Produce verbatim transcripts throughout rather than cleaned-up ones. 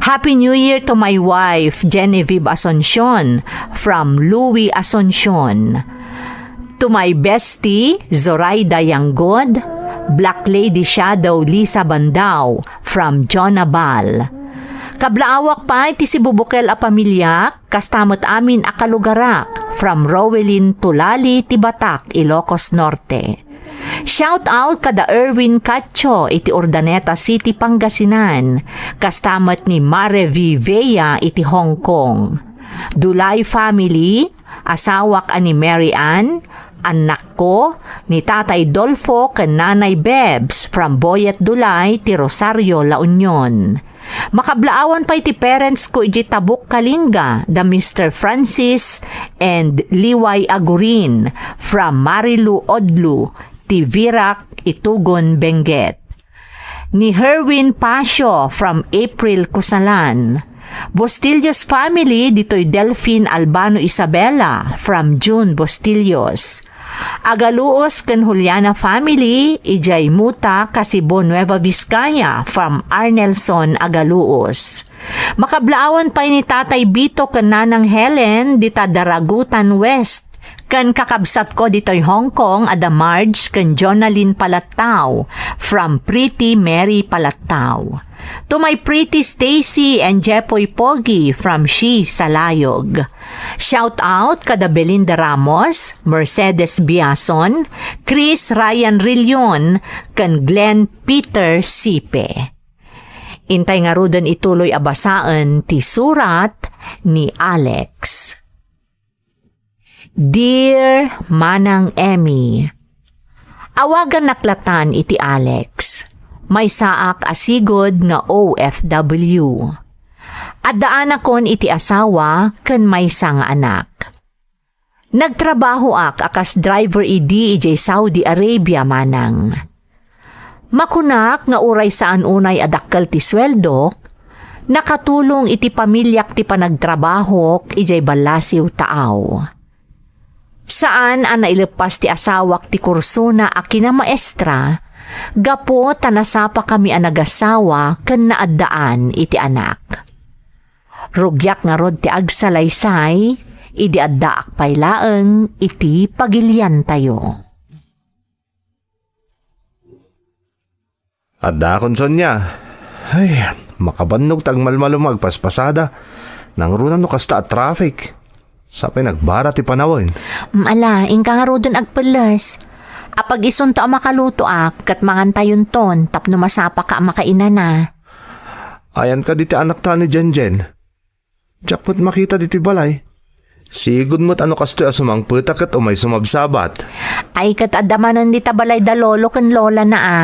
Happy New Year to my wife, Genevieve Asuncion, from Louie Asuncion. To my bestie, Zoraida Yanggod, Black Lady Shadow Lisa Bandao, from Jonah Bal. Kablaawak pay ti sibubukel a pamiliak, kasta met amin a kalugarak, from Rowelyn Tulali ti Batak, Ilocos Norte. Shout out kada Erwin Cacho iti Urdaneta City, Pangasinan, kasta met ni Mare V Vea iti Hong Kong. Dulay family, asawak a ni Mary Ann, annakko, ni Tatay Dolfo ken Nanay Bebs from Boyet Dulay ti Rosario, La Union. Makablaawan pay ti parents ko iti Tabuk, Kalinga, da Mister Francis and Liway Agurin from Marilu Odlu, ti Virac, Itugon, Benguet. Ni Herwin Pasio from April Kusalan. Bustillos family ditoy Delfin Albano Isabela from June Bustillos. Agaluos ken Juliana family, idiay Muta, Kasibo, Nueva Vizcaya, from Arnelson Agaluos. Makablaawan pay ni Tatay Bito ken Nanang Helen dita Daragutan West, ken kakabsatko ditoy Hong Kong a da Marge ken Jonalyn Palattao, from Pretty Mary Palattao. To my pretty Stacy and Jepoy Pogi from She Salayog. Shout out kada Belinda Ramos, Mercedes Biason, Chris Ryan Rillion, ken Glenn Peter Sipe. Intay ngaruden ituloy a basaen ti surat ni Alex. Dear Manang Emmy, awagannak latan iti Alex. Maysaak a sigud nga O F W. Addaanakon iti asawa ken maysa nga anak. Nagtrabahoak a kas driver idi idiay Saudi Arabia, manang. Makunak nga uray saan unay a dakkel ti sueldok, nakatulong iti pamiliak ti panagtrabahok idiay ballasiw taaw. Saan a naileppas ti asawak ti kursona a kinamaestra gapu ta nasapakami a nagasawa ken naaddaan iti anak. Rugiak ngarud ti agsalaysay idi addaak pay laeng iti pagiliantayo. Addaakon, Sonia. Ay, makabannog ta agmalmalum nga agpaspasada. Nangruna no kasta a traffic. Sapay nagbara ti panawen. Mm, ala, inka ngaruden agpelles. Apag isunto a makalutoak, ket mangantayonton tapno masapaka a makainana. Ayanka diti anakta ni Jenjen. Diak met makita ditoy balay. Sigud met a no kastoy a sumangpeta ket umay sumabsabat. Ay, ket adda manen dita balay da lolo ken lolana a.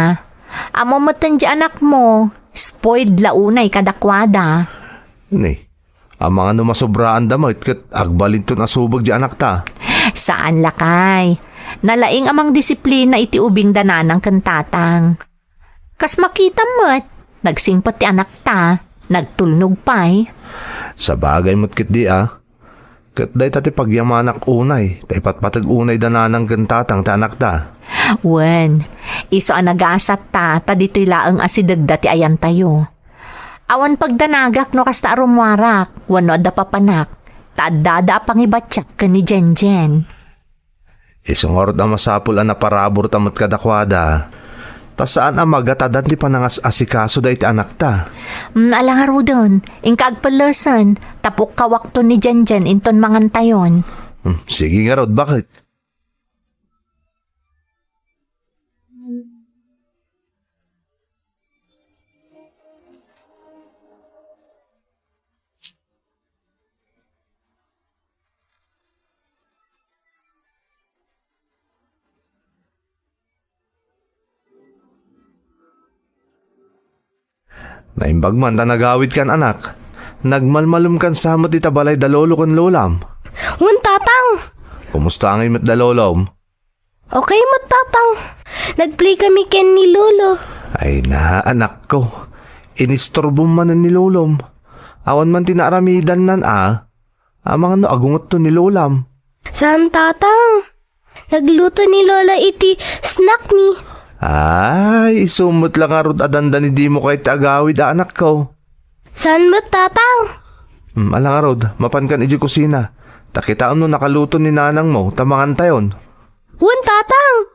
Ammom metten di anakmo, spoiled la unay kadakuada. Ni, amangan no masobraanda met ket agbalinton a subeg di anakta. Saan lakay. Nalaing a mangdisiplina iti ubing da nanang ken tatang. Kas makitam met, nagsingpet ti anakta, nagtulnog pay. Sabagay met ketdi a. Ket dayta ti pagyamanak unay, ta ipatpateg unay da nanang ken tatang ti anakta. Wen, isu a nagasatta, ta ditoy laeng a sidegda ti ayantayo. Awan pagdanagak no kasta a rummuarak, wenno adda papanak, ta addada a pangibatiak ken ni Jenjen. Isu ngarud a masapul a naparaburta met kadakuada, ta saan a magatadan ti panangas-asikaso dayta anakta. Mm, ala ngaruden, inka agpellesen, ta pukkawakton ni Jenjen inton mangantayon. Hmm, sige ngarud, baket. Naimbag man ta nagawidkan, anak. Nagmalmalumkan sa met ita balay da lolo ken lolam. Wen, tatang. Kumusta ngay met da lolom? Okay met, tatang. Nagplay kami ken ni lolo. Ay na, anakko. Inistorbom manen ni lolom. Awan man ti naaramidannan a. Amangan no agungetto ni lolam. Saan, tatang. Nagluto ni lola iti snack mi. Ay, isu met la ngarud a dandani dimo kayat ti agawid a anakko. Saan met, Tatang? Hmm, ala ngarud, mapankan idiay kusina. Ta kitaem no nakaluto ni nanangmo, ta mangantayon. Wen, Tatang!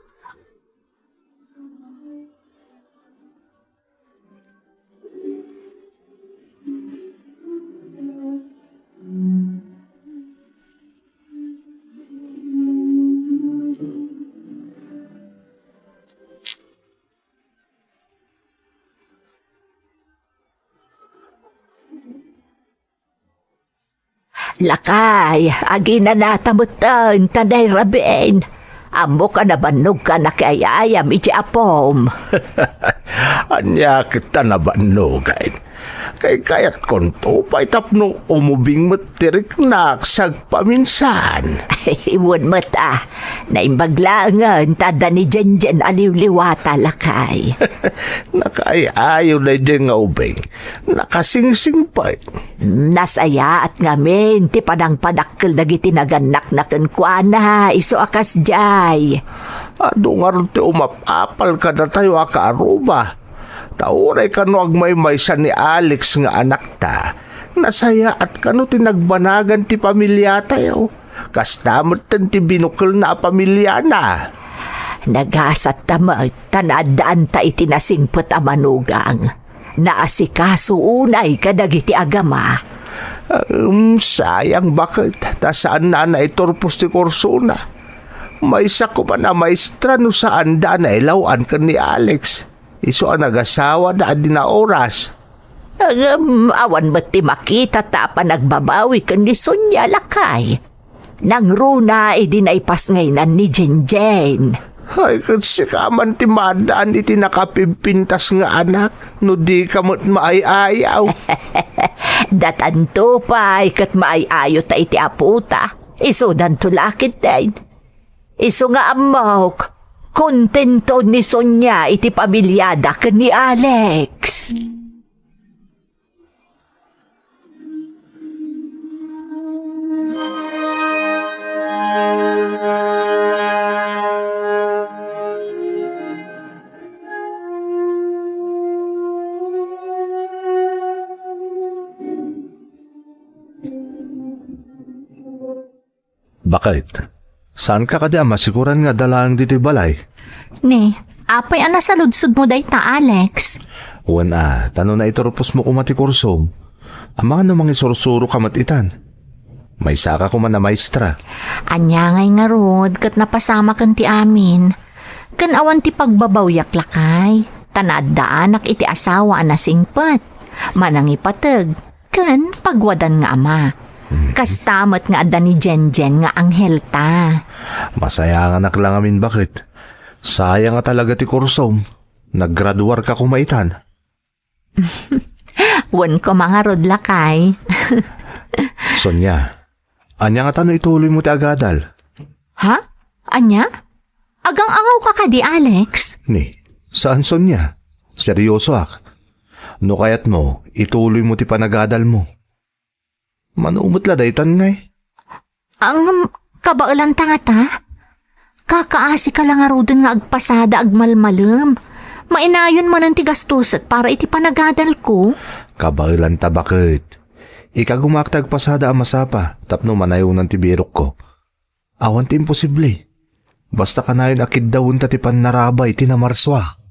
Lakay, aginanata metten ta nairabin. Ammok a nabannogka a nakiay-ayam idiay apom. Ania ket ta nabannogen? Kaykayatkonto pay tapno umubing met ti riknak sa agpaminsan. Wen met a, naimbag laengen ta adda ni Jenjen a liwliwata, lakay. Nakaay-ayo daydiay nga ubing. Nakasingsingpet. Nasayaat ngamin ti panangpadakkel dagiti nagannakna kenkuana, isu a kasdiay. Adu ngarud ti umap-apal kadatayo a kaaruba. Ta uray kano agmaymaysa ni Alex nga anakta, nasayaat kano ti nagbanagan ti pamiliatayo. Kasta metten ti binukelna a pamiliana. Nagasatta met ta naaddaanta iti nasingpet a manugang. Naasikaso unay kadagiti agama. Em, sayang baket, ta saanna a naiturpos ti kursona. Maysa koman a maestra no saanda a nailaw-an ken ni Alex. Isu a nagasawada a di naoras. Ngem awan met ti makitata a panagbabawi ken ni Sonia, lakay. Nangruna idi naipasngaynan ni Jenjen. Ay, ket sika man ti maaddaan iti nakapimpintas nga anak, no dika met maay-ayaw. Datanto pay ket maay-ayota iti apota. Isudanto la ketdin. Isu nga ammok, kontento ni Sonia iti pamiliada ken ni Alex. Baket, saanka kadi a masikoran nga adda laeng ditoy balay? Ni, apay a nasaludsodmo dayta, Alex? Wen a, ta no naiturposmo koma ti kursom, amangan no mangisursuroka met itan. Maysaka koma a maestra. Ania ngay ngarud ket napasamaken ti amin. Ken awan ti pagbabawiak, lakay, ta naaddaanak iti asawa a nasingpet, manangipateg, ken pagwadan nga ama. Kasta met nga adda ni Jenjen nga anghelta. Masayanganak la ngamin, baket. Sayang a talaga ti kursom. Naggraduarka koma itan. Wen koma ngarud, lakay. Sonia, ania ngata no ituloymo ti agadal? Ha? Ania? Agang-angawka kadi, Alex? Ni, saan, Sonia. Seryosoak. No kayatmo, ituloymo ti panagadalmo. Mano met la daytan ngay? Ang kabaelanta ngata? Kakaasika la ngaruden nga agpasada agmalmalem. Mainayon manen ti gastusek para iti panagadalko. Kabaelanta, baket. Ikagumaak ti agpasada a masapa tapno manayonan ti birokko. Awan ti imposible. Basta kanayon a kiddawenta ti pannarabay ti namarsua.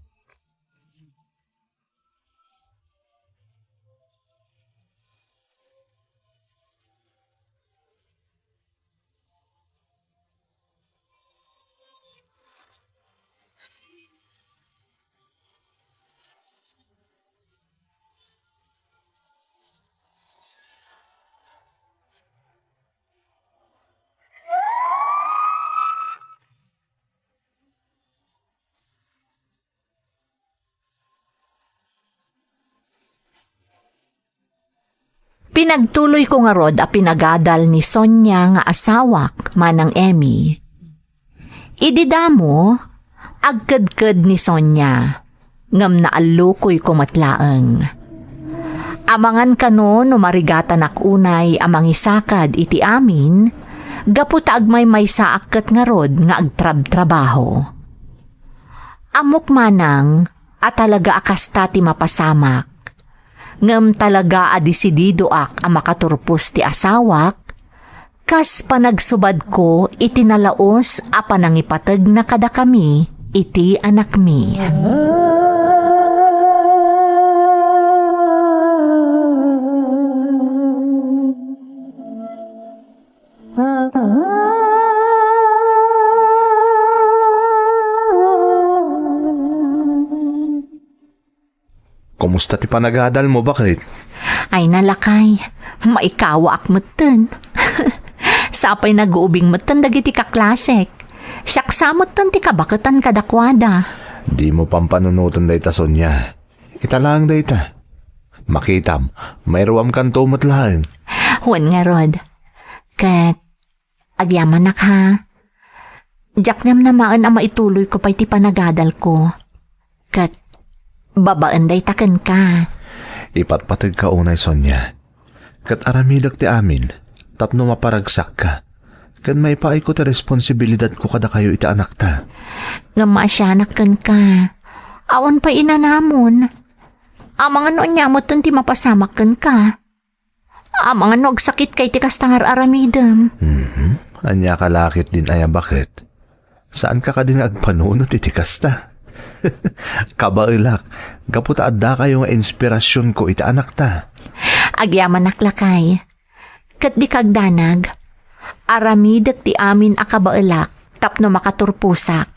Pinagtuloyko ngarud a pinagadal ni Sonia nga asawak, Manang Emmy. Idi damo, agkedked ni Sonia, ngem naallukoyko met laeng. Amangan kano no marigatanak unay a mangisakad iti amin, gapu ta agmaymaysaak ket ngarud nga agtrabtrabaho. Ammok manang a talaga a kasta ti mapasamak. Ngem talaga a desididoak a makaturpos ti asawak, kas panagsubadko iti nalaus a panangipategna kadakami iti anakmi. Kumusta ti panagadalmo, baket? Ay, nalakay, maikawaak metten. Sapay naguubing metten dagiti kaklasek. Siak sa metten ti kabaketan kadakuada. Dimo pampanunoten dayta, Sonia. Ita laeng dayta. Makitam, mairuamkanto met laeng. Wen ngarud. Ket agyamanak, ha? Diak namnamaen a maituloyko pay ti panagadalko. Ket babaen dayta kenka. Ipatpategka unay, Sonia. Ket aramidek ti amin tapno maparagsakka. Ket maipaayko ti responsibilidadko kadakayo iti anakta. Ngem maasianak kenka. Awan pay inanamon. Amangan no ania metten ti mapasamak kenka. Amangan no agsakitka iti kasta nga ar-aramidem. Mhm. Ania ka la ketdin aya, baket? Saanka kadi nga agpanunot iti kasta? Kabaelak, gapu ta addakayo nga inspirasionko iti anakta. Agyamanak, lakay. Ket dika agdanag, aramidek ti amin a kabaelak tapno makaturposak.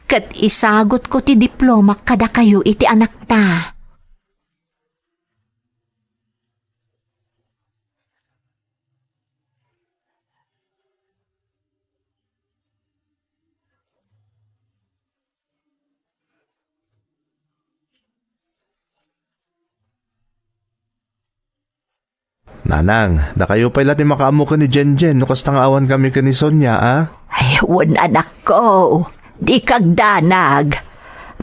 Ket isagutko ti diplomak kadakayo iti anakta. Nanang, dakayo pay la ti makaammo ken ni Jenjen no kasta nga awankami ken ni Sonia, a? Ay, wen, anakko, dika agdanag.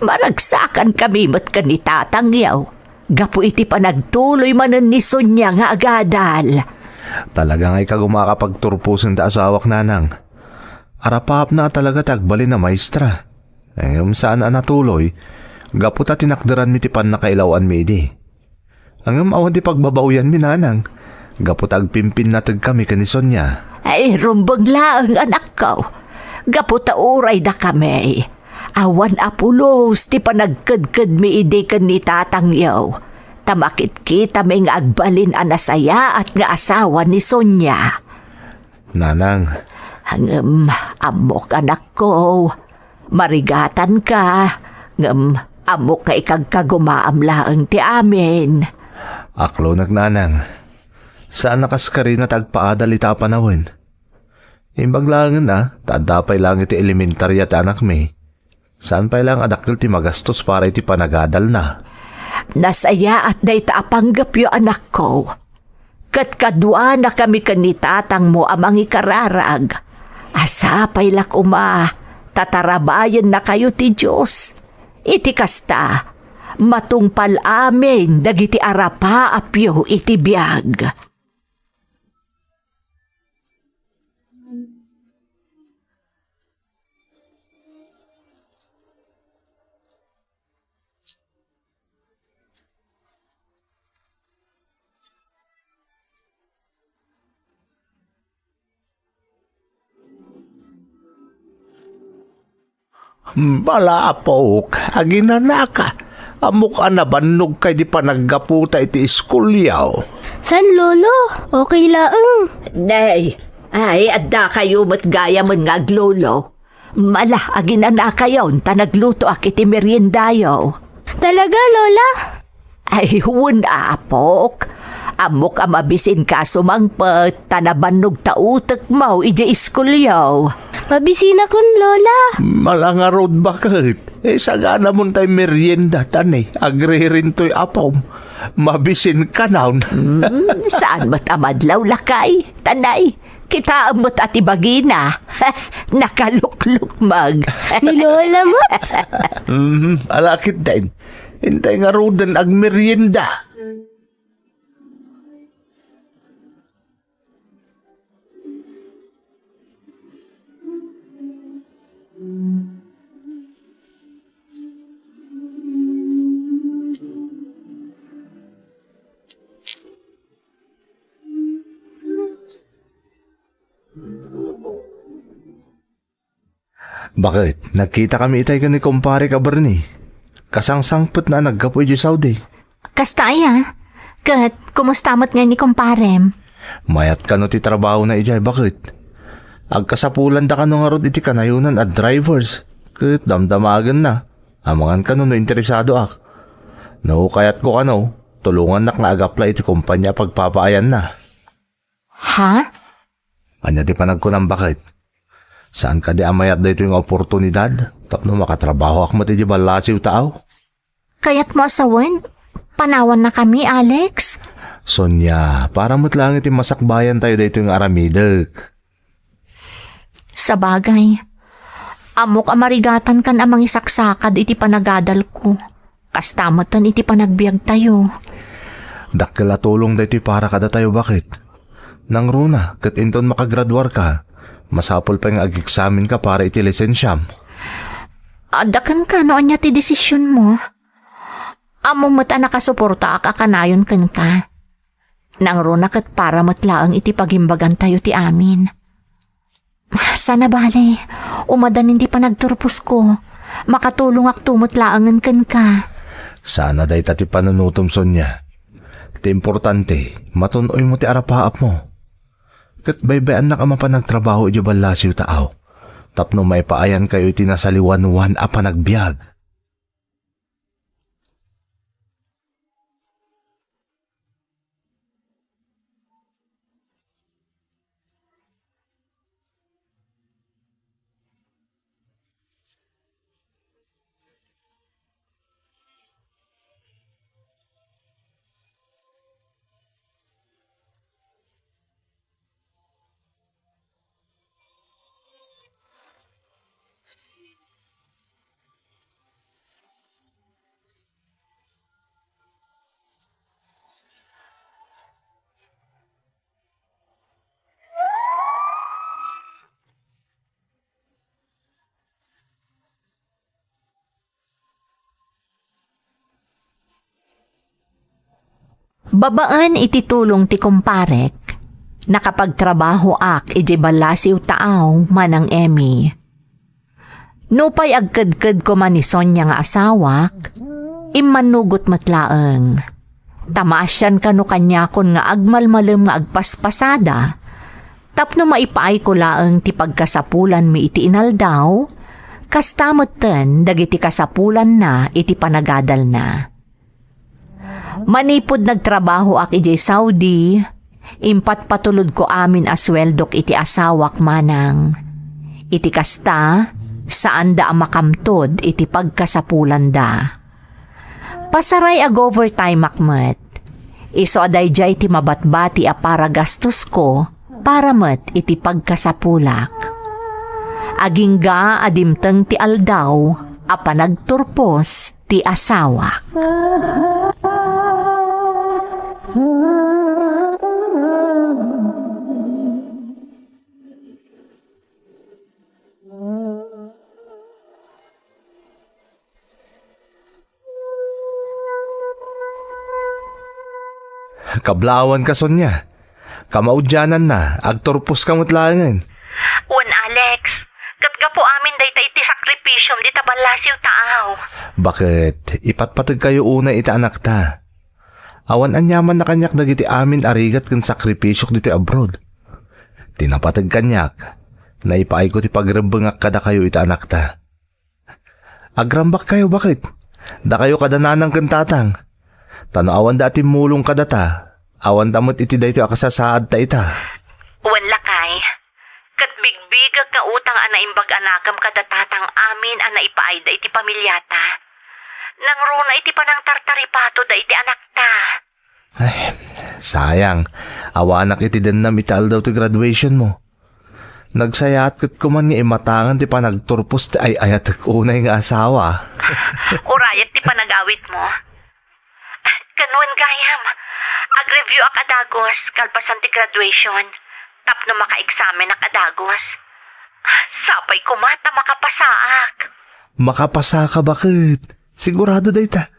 Maragsakankami met ken ni tatangyo gapu iti panagtuloy manen ni Sonia nga agadal. Talaga nga ikagumaka pagturposen ti asawak, nanang. Arapaapna a talaga ti agbalin a maestra. Ngem saan a natuloy, gapu ta tinakderanmi ti pannakailaw-anmi idi. Ngem awan ti pagbabaoyanmi, nanang, gapu ta agpimpinnategkami ken ni Sonia. Ay, rumbeng laeng, anakko, gapu ta uray dakami. Awan a pulos ti panagkedkedmi idi ken ni tatangyo, ta makitkitami nga agbalin a nasayaat nga asawa ni Sonia. Nanang. Ngem ammok, anakko, marigatanka, ngem ammok nga ikagkagumaam laeng ti amin. Aklonek, nanang. Saan a kas karina ti agpaadal ita a panawen. Imbag laengen a, ta adda pay laeng iti elementaria ti anakmi. Saan pay laeng a dakkel ti magastos para iti panagadalna. Nasayaat dayta a panggepyo, anakko. Ket kaduanakami ken ni tatangmo a mangikararag. A sapay la koma ta tarabayennakayo ti Dios. Iti kasta, matungpal amin dagiti arapaapyo iti biag. Bala, apok, aginanaka. Ammok a nabannogka idi panaggaputa iti iskulyo. Saan, Lolo? Okay laeng. Nay, ay, adda kayo met gayamen nga aglolo. Mala, aginanakayon ta naglutoak iti meriendayo. Talaga, Lola? Ay, wen, apok. Ammok a mabisinka a sumangpet ta nabannog ta utekmo idiay iskulyo. Mabisinakon, Lola. Mala ngarud, baket. Eh, saganamon tay merienda, ta ne, agririntoy apom. Mabisinkanon. Hmm, saan met a madlaw, lakay? Ta ne, kitaem met a ti bagina. Nakaluklukmeg. Ni Lola met. Mhm, ala ketdin. Intay ngaruden agmerienda. Baket, nagkitakami itay ken ni kumparek a Bernie. Kasangsangpetna a naggapu idiay Saudi. Kasta aya? Ket kumusta met ngay ni kumparem? Mayat kano ti trabahona idiay, baket. Agkasapulanda kano ngarud iti kanayonan a drivers, ket damdamagenna. Amangan kano no interesadoak. No kayatko kano, tulongannak nga agaplay iti kompania a pagpapaayanna. Ha? Ania ti panagkunam, baket? Saan kadi a mayat daytoy nga oportunidad tapno makatrabahoak met idiay ballasiw taaw? Kayatmo a sawen? Panawannakami, Alex? Sonia, para met laeng iti masakbayantayo daytoy nga aramidek. Sabagay, ammok a marigatankan a mangisaksakad iti panagadalko. Kasta metten iti panagbiagtayo. Dakkel a tulong daytoy para kadatayo, baket. Nangruna, ket inton makagraduarka, masapul pay nga ageksamenka para iti lisensiam. Adda kenka no ania ti desisionmo. Ammom met a nakasuportaak a kanayon kenka. Nangruna ket para met laeng iti pagimbagantayo ti amin. Sana bale, umadanin ti panagturposko. Makatulongakto met laengen kenka. Sana dayta ti panunotom, Sonia. Ti importante, matun-oymo ti arapaapmo. Ket baybay-annak a mapan agtrabaho idiay ballasiw taaw, tapno maipaayankayo iti nasaliwanwan a panagbiag. Babaen iti tulong ti kumparek, nakapagtrabahoak idiay ballasiw taaw manang Emmy. Nupay agkedked koma ni Sonia nga asawak, immanugot met laeng. Ta maasian kano kaniakon nga agmalmalem nga agpaspasada, tapno maipaayko laeng ti pagkasapulanmi iti inaldaw, kasta metten dagiti kasapulanna iti panagadalna. Manipud nagtrabahoak idiay Saudi, impatpatulodko amin a sueldok iti asawak manang. Iti kasta, saanda a makamtod iti pagkasapulanda. Pasaray ag-overtimeak met. Isu a daydiay ti mabatbati a para gastosko para met iti pagkasapulak. Agingga a dimteng ti aldaw a panagturpos ti asawak. Kablaawanka, Sonia. Kamaudiananna, agturposka met laengen. Wen, Alex, ket gapu amin dayta iti sakripisiom dita ballasiw taaw. Baket, ipatpategkayo unay iti anakta. Awan aniamanna kaniak dagiti amin a rigat ken sakripisiok ditoy abroad. Ti napateg kaniak, naipaayko ti pagrebbengak kadakayo iti anakta. Agrambakkayo, baket? Dakayo kada nanang ken tatang. Ta no awanda a timmulong kadata, awanta met iti daytoy a kasasaadta ita. Wen, lakay. Ket bigbigek nga utang a naimbag a nakem kada tatang amin a naipaayda iti pamiliata. Nangruna iti panangtartaripatoda iti anakta. Ay, sayang. Awanak iti dennam iti aldaw ti graduation mo. Nagsayaat ket kuman nga imatangan ti panagturpos ti ay-ayatek unay nga asawa. Urayek ti panagawidmo. Ken wen gayam, ag-review ak a dagus kalpasan ti graduation tapno maka-examen ak a dagus. Sapay koma ta makapasaak. Makapasaka, baket? Sigurado dayta.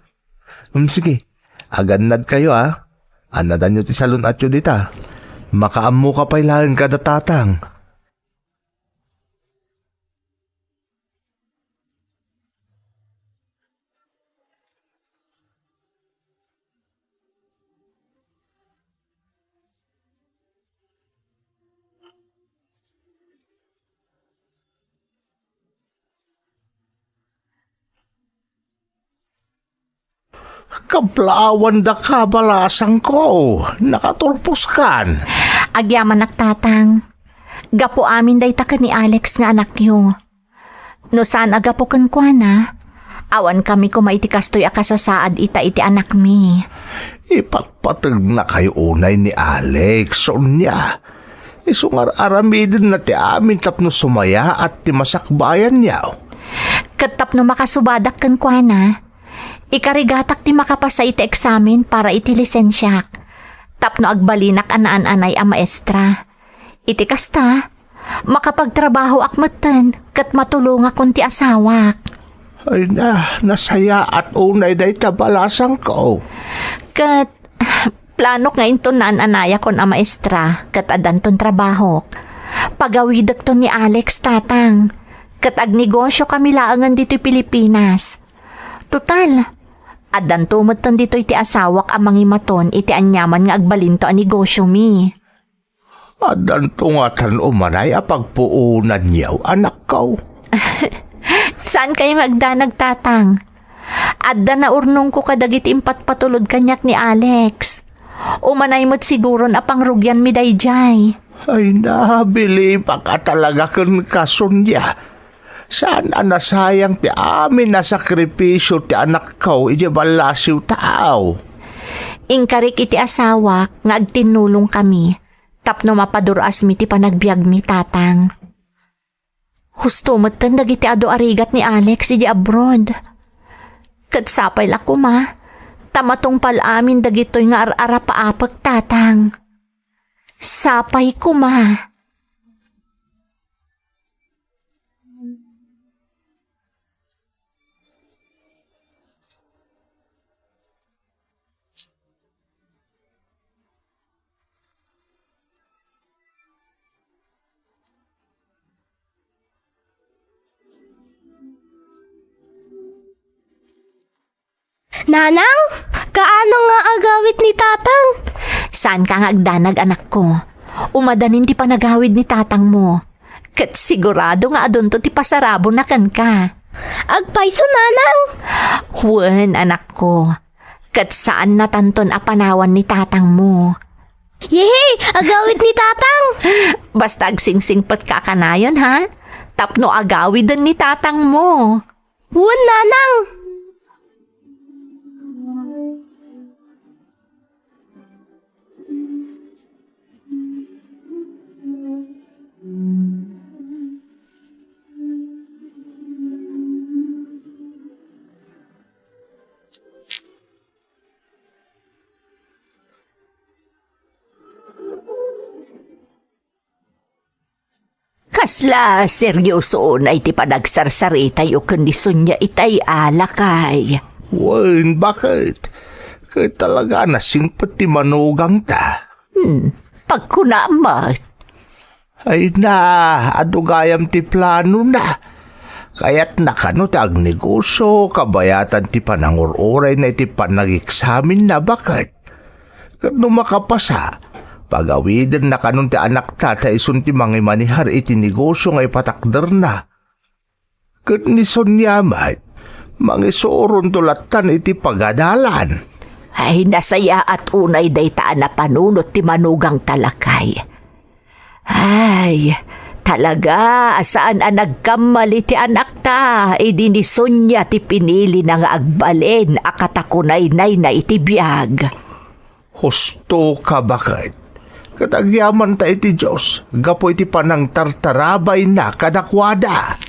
Um, sige. Agannadkayo, a. Annadanyo ti salun-atyo dita. Makaammoka pay laeng kada tatang. Kaplaawandaka, balasangko. Nakaturposkan. Agyamanak, Tatang. Gapu amin dayta ken ni Alex nga anakyo. No saan a gapu kenkuana, awankami koma iti kastoy a kasasaad ita iti anakmi. Ipatpategnakayo unay ni Alex, Sonia. Isu nga ar-aramidenna ti amin tapno sumayaat ti masakbayanyo. Ket tapno makasubadak kenkuana, ikarigatak ti makapasa iti eksamen para iti lisensiak, tapno agbalinak a naan-anay a maestra. Iti kasta, makapagtrabahoak metten ket matulongakon ti asawak. Ay na, nasayaat unay dayta, balasangko. Ket, planok nga inton naan-anayakon a maestra ket addanton trabahok, pagawidekton ni Alex, Tatang, ket agnegosyokami laengen ditoy Pilipinas. Total, addanto metten ditoy ti asawak a mangimaton iti aniaman nga agbalinto a negosyomi. Addanto ngatan umanay a pagpuonanyo, anakko. Saankayo nga agdanag, Tatang? Adda naurnongko kadagiti impatpatulod kaniak ni Alex. Umanay met siguron a pangrugianmi daydiay. Ay, nabilibak a talaga kenka, Sonia. Saan a nasayang ti amin a sakripisio ti anakko idiay ballasiw, taaw. Inkarik iti asawak nga agtinnulongkami tapno mapadur-asmi ti panagbiagmi, Tatang. Husto metten dagiti adu a rigat ni Alex idiay abroad. Ket sapay la koma, ta matungpal amin dagitoy nga ar-arapaapek, Tatang. Sapay koma. Nanang, kaano nga agawid ni Tatang? Saanka nga agdanag, anakko. Umadanin ti panagawid ni tatangmo. Ket sigurado nga adunto ti pasarabona kenka. Agpayso, Nanang? Wen, anakko. Ket saannatanton a panawan ni tatangmo. Yehey! Agawid ni Tatang! Basta agsingsingpetka a kanayon, ha? Tapno agawiden ni tatangmo. Wen, Nanang! Kasla seryoso unay ti panagsarsaritayo ken ni Sonia itay a, lakay? Wen, baket? Ket talaga a nasingpet ti manugangta. Hmm, pagkunam met. Ay na, adu gayam ti planona. Kayatna kano ti agnegosyo, kabayatan ti panangur-urayna iti panageksaminna, baket? Ket no makapasa, pagawidenna kanon ti anakta ta isun ti mangimanihar iti negosyo nga ipatakderna. Ket ni Sonia met, mangisuronto lattan iti pagadalan. Ay, nasayaat unay dayta a napanunot ti manugangta, lakay. Ay, talaga a saan a nagkamali ti anakta idi ni Sonia ti pinilina nga agbalin a katakunaynayna iti biag. Husto ka, baket? Ket agyamanta iti Dios gapu iti panangtartarabayna kadakuada.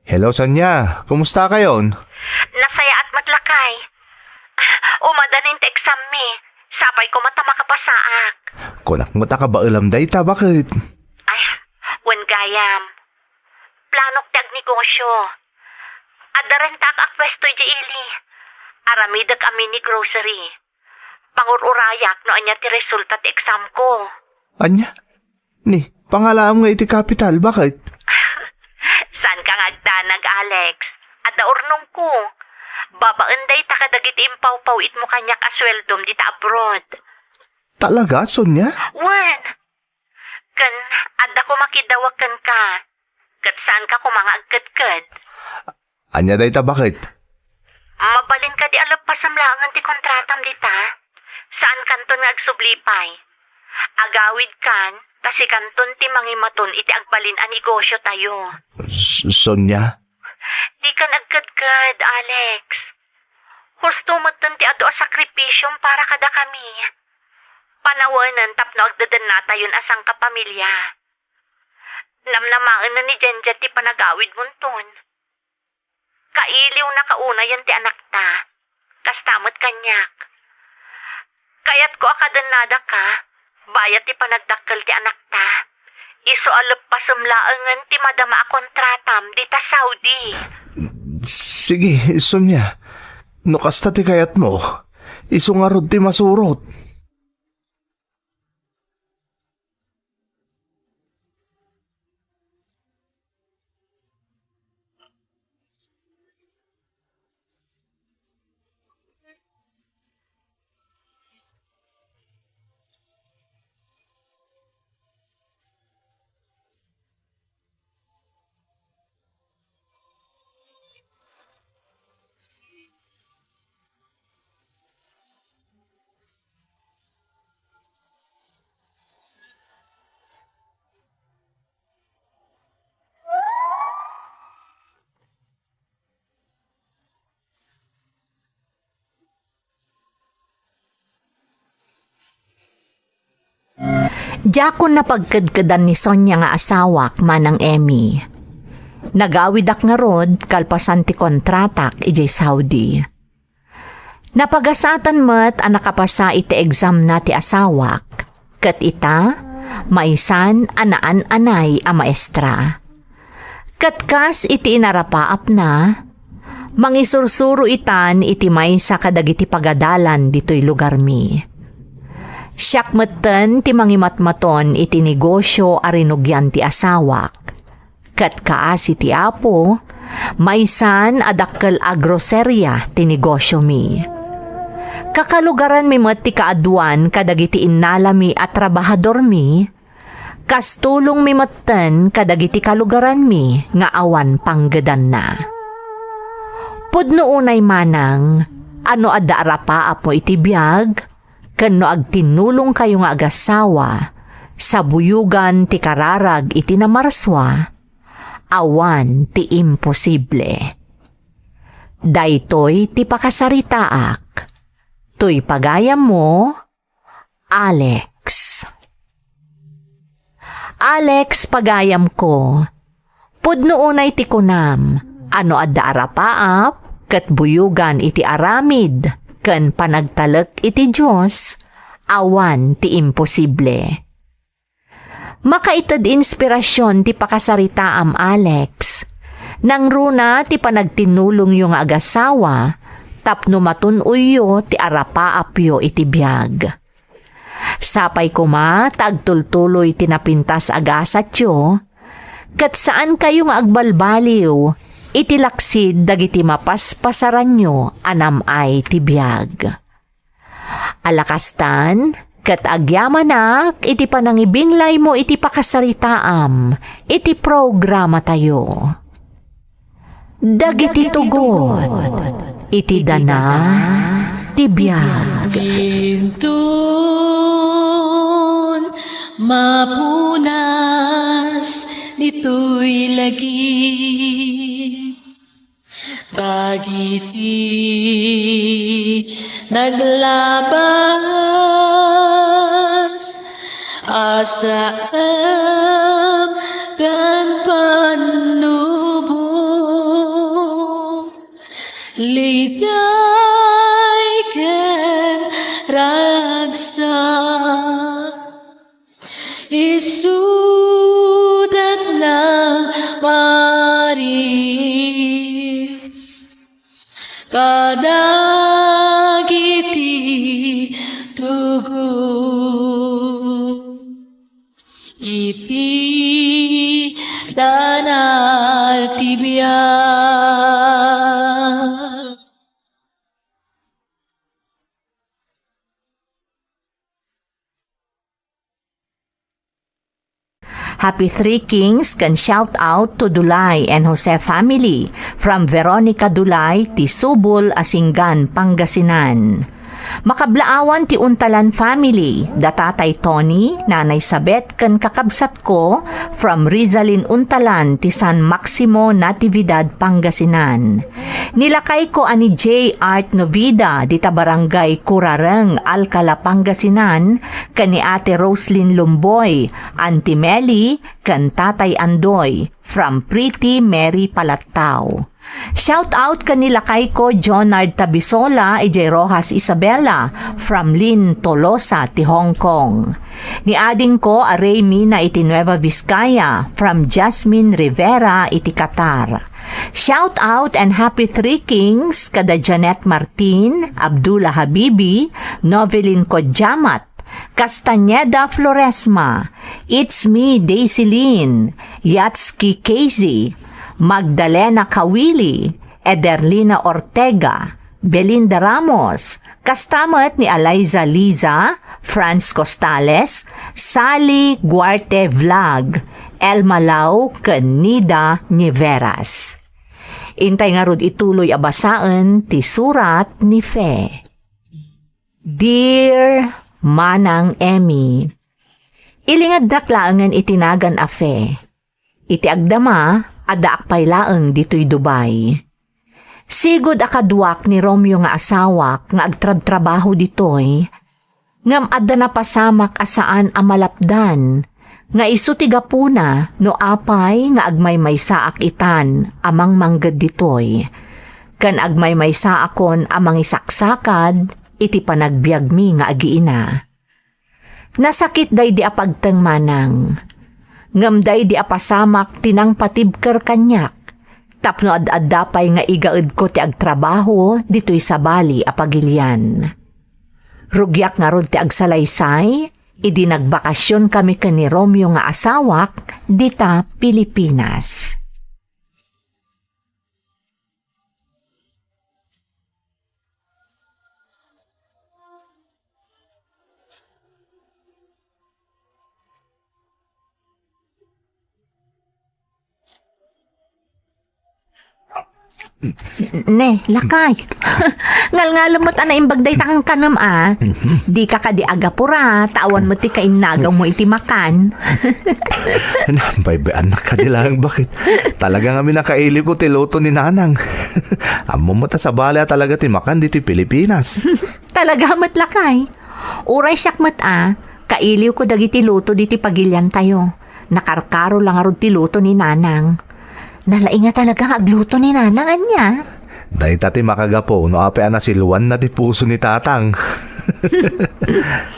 Hello, Sonia. Kumusta kayon? Nasayaat met, lakay. Umadanin ti exam mi. Sapay koma ta makapasaak. Kunak met a kabaelam dayta, baket? Ay, wen gayam. Planok ti agnegosyo. Adda rentak a puesto idiay ili. Aramidek a mini grocery. Pangur-urayak no ania ti resulta ti exam ko. Ania? Ni, pangalaam nga iti kapital, baket? Saanka nga agdanag, Alex. Adda urnongko. Babaen dayta kadagiti impawpaw-itmo kaniak a sueldom dita abroad. Talaga, Sonia? Wen. Ken adda koma kidawek kenka. Ket saanka koma nga agkedked. Ania dayta, baket? Mabalin kadi a leppasem laengen ti kontratam dita? Saankanton nga agsubli pay. Agawidkan, ta sikanton ti mangimaton iti agbalin a negosiotayo. S-, Sonia? Dikan agkedked, Alex. Husto metten ti adu a sakripisiom para kadakami. Panawenen tapno agdedennatayon a sangkapamilia. Namnamaennen ni Jenjen ti panagawidmonton. Kailiwna kaunayen ti anakta. Kasta met kaniak. Kayatko a kadennadaka, bayat ti panagdakkel ti anakta. Isu a leppasem laengen ti madama a kontratam dita Saudi. Sige, Sonia. No kasta ti kayatmo, isu ngarud ti masurot. Diakon napagkedkedan ni Sonia nga asawak, Manang Emmy. Nagawidak ngarud kalpasan ti kontratak idiay Saudi. Napagasatan met a nakapasa iti examna ti asawak, ket ita, maysan a naan-anay a maestra. Ket kas iti inarapaapna, mangisursuro itan iti maysa kadagiti pagadalan ditoy lugarmi. Siak metten ti mangimatmaton iti negosio a rinugian ti asawak. Ket kaasi ti Apo, maysan a dakkel a groseria ti negosiomi. Kakalugaranmi met ti kaaduan kadagiti innalami a trabahadormi, kas tulongmi metten kadagiti kalugaranmi nga awan panggedanna. Pudno unay manang a no adda arapaapmo iti biag, ken no agtinnulongkayo nga agasawa, sabuyogan ti kararag iti namarsua, awan ti imposible. Daytoy ti pakasaritaak. Toy pagayammo, Alex. Alex, pagayamko, pudno unay ti kunam a no adda arapaap ket buyogan iti aramid ken panagtalek iti Dios, awan ti imposible. Makaited inspirasion ti pakasaritaam, Alex. Nangruna ti panagtinnulongyo nga agasawa tapno matun-oyyo ti arapaapyo iti biag. Sapay koma ta agtultuloy ti napintas a gasatyo, ket saankayo nga agbalbaliw iti laksid dagiti mapaspasaranyo a nam-ay ti biag. Ala kastan, ket agyamanak iti panangibinglaymo iti pakasaritaam iti programatayo. Dagiti tugot iti dana ti biag. Inton mapunas ditoy lagi. Dagiti naglabas a saem ken pannubo, liday ken ragsak. Isudat nang maris kadagiti tugot. biag. Happy Three Kings ken shout out to Dulay and Jose family from Veronica Dulay ti Subol, Asinggan, Pangasinan. Makablaawan ti Untalan family, da Tatay Tony, Nanay Sabet, ken kakabsatko from Rizalin Untalan ti San Maximo, Natividad, Pangasinan. Ni lakayko a ni J. Art Novida dita Barangay Kurareng, Alcala, Pangasinan, ken ni Ate Roslyn Lumboy, Auntie Meli, ken Tatay Andoy from Pretty Mary Palattao. Shout out ken ni lakayko Jonard Tabisola idiay Roxas, Isabela from Lynn Tolosa ti Hong Kong. Ni adingko a Ray Mina iti Nueva Vizcaya from Jasmine Rivera iti Qatar. Shout out and happy Three Kings kada Janet Martin, Abdullah Habibi, Novelin Kodjamat, Castañeda Floresma, It's Me Daisy Lynn, Yatski Casey, Magdalena Kawili, Ederlina Ortega, Belinda Ramos, kasta met ni Eliza Liza, Franz Costales, Sally Guarte Vlog, Elma Lau, ken Nida Niveras. Intay ngarud ituloy a basaen ti surat ni Fe. Dear Manang Emmy, ilingaddak laengen iti nagan a Fe. Iti agdama, addaak pay laeng ditoy Dubai. Sigud a kaduak ni Romeo nga asawak nga agtrabtrabaho ditoy, ngem adda napasamak a saan a malapdan nga isu ti gapuna no apay nga agmaymaysaak itan a mangmangged ditoy, ken agmaymaysaakon a mangisaksakad iti panagbiagmi nga agiina. Nasakit daydi a pagteng, manang. Ngem daydi a pasamak ti nangpatibker kaniak, tapno ad-adda pay nga igaedko ti agtrabaho ditoy sabali a pagilian. Rugiak ngarud ti agsalaysay, idi nagbakasionkami ken ni Romeo nga asawak dita Pilipinas. Ne, lakay. Ngalngalem met a naimbag dayta kankanem a. Mhm. Dika kadi agapura, ta awan met ti kainnagawmo iti makan. Nabaybayannak kadi laeng bakit. Talaga ngamin a kailiwko ti luto ni Nanang. Ammom met a sabali a talaga ti makan ditoy Pilipinas. Talaga met, lakay. Uray siak met a, kailiwko dagiti luto diti pagiliantayo. Nakarkaro la ngarud ti luto ni Nanang. Nalaing a talaga nga agluto ni Nanang, ania? Dayta ti makagapu no apay a nasiluanna ti puso ni Tatang.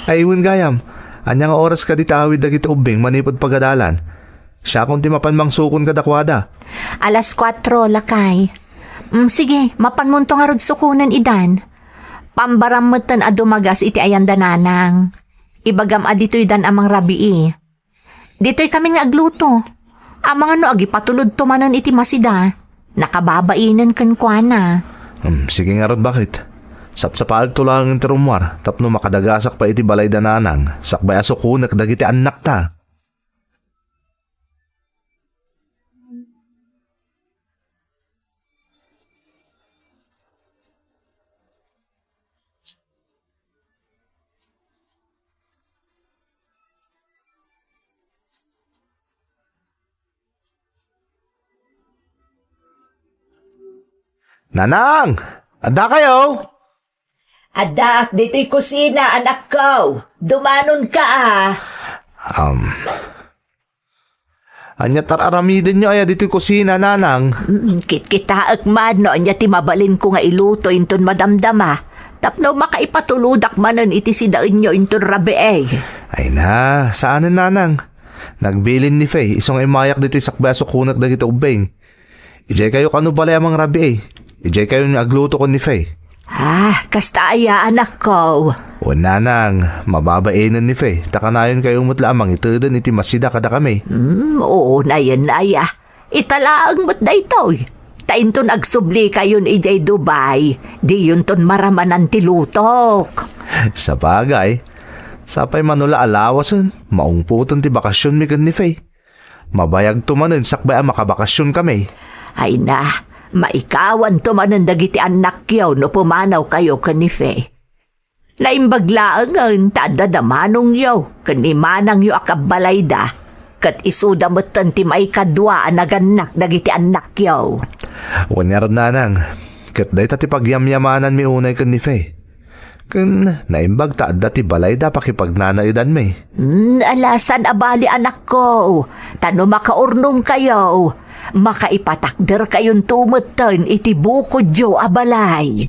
Ay, wen gayam, ania nga oras kadi ti awid dagiti ubbing manipud pagadalan? Siakon ti mapan mangsukon kadakuada. Alas kuatro, lakay. Mm, sige, mapanmonto ngarud sukonen idan. Pambaram metten a dumagas iti ayan da Nanang. Ibagam a ditoydan a mangrabii. Ditoykamin nga agluto. Amangan no agipatulodto manen iti masida. Nakababainen kenkuana. Hmm, sige ngarud, bakit? Sapsapaagto laeng ti rummuar tapno makadagasak pay iti balay da Nanang sakbay a sukonek dagiti annakta. Nanang! Adda kayo? Addaak ditoy kusina, anakko. Dumanonka, a. Um, ania ti ar-aramidenyo aya ditoy kusina, Nanang? Mm, kitkitaek man no ania ti mabalinko nga iluto inton madamdama, tapno makaipatulodak manen iti sidaenyo inton rabii. Ay na, saanen, Nanang. Nagbilin ni Faye, isu nga immayak ditoy sakbay a sukonek dagiti ubbing. Idiay kayo kano balay a mangrabii. Idiay kayo nga agluto ken ni Faye. Ah, kasta aya, anakko. Wen, Nanang, mababainen ni Faye, ta kanayon kayo met la a mangiteden iti masida kadakami. Hmm, oo, nayen aya. Ita laeng met daytoy. Ta inton agsubli kayon idiay Dubai, diyonton maramanan ti lutok. Sabagay, sapay mano la a lawasen, maungpoten ti bakasionmi ken ni Faye. Mabayagto manen sakbay a makabakasion kami. Ay na, maikawanto manen dagiti annakyo no pumanaw kayo ken ni Faye. Naimbag laengen ta adda da manongyo ken ni manangyo a kabbalayda, ket isuda metten ti maikadua a nagannak dagiti annakyo. Wen ngarud, nanang, ket dayta ti pagyamyamananmi unay ken ni Faye. Ken naimbag ta adda ti balayda a pakipagnanaedanmi. Hmm, alasan a bali, anakko, ta no makaurnongkayo, makaipatakderkayonto metten iti bukodyo a balay.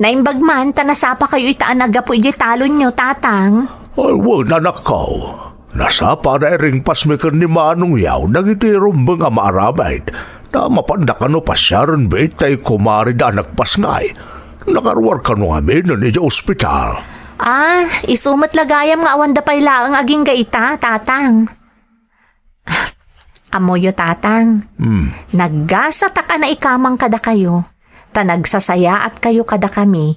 Naimbag man ta nasapakayo ita a naggapu idiay talonyo, Tatang. Ay, wen, anakko. Nasapa a nairingpasmi ken ni manongyo dagiti rumbeng a maaramid. Ta mapanda kano pasiaren biit tay kumarida a nagpasngay. Nakaruar kano ngaminen idiay ospital. Ah, isu met la gayam nga awanda pay laeng agingga ita, Tatang. Ammoyo, Tatang, Hmm. naggasatak a naikamang kadakayo, ta nagsasayaatkayo kadakami.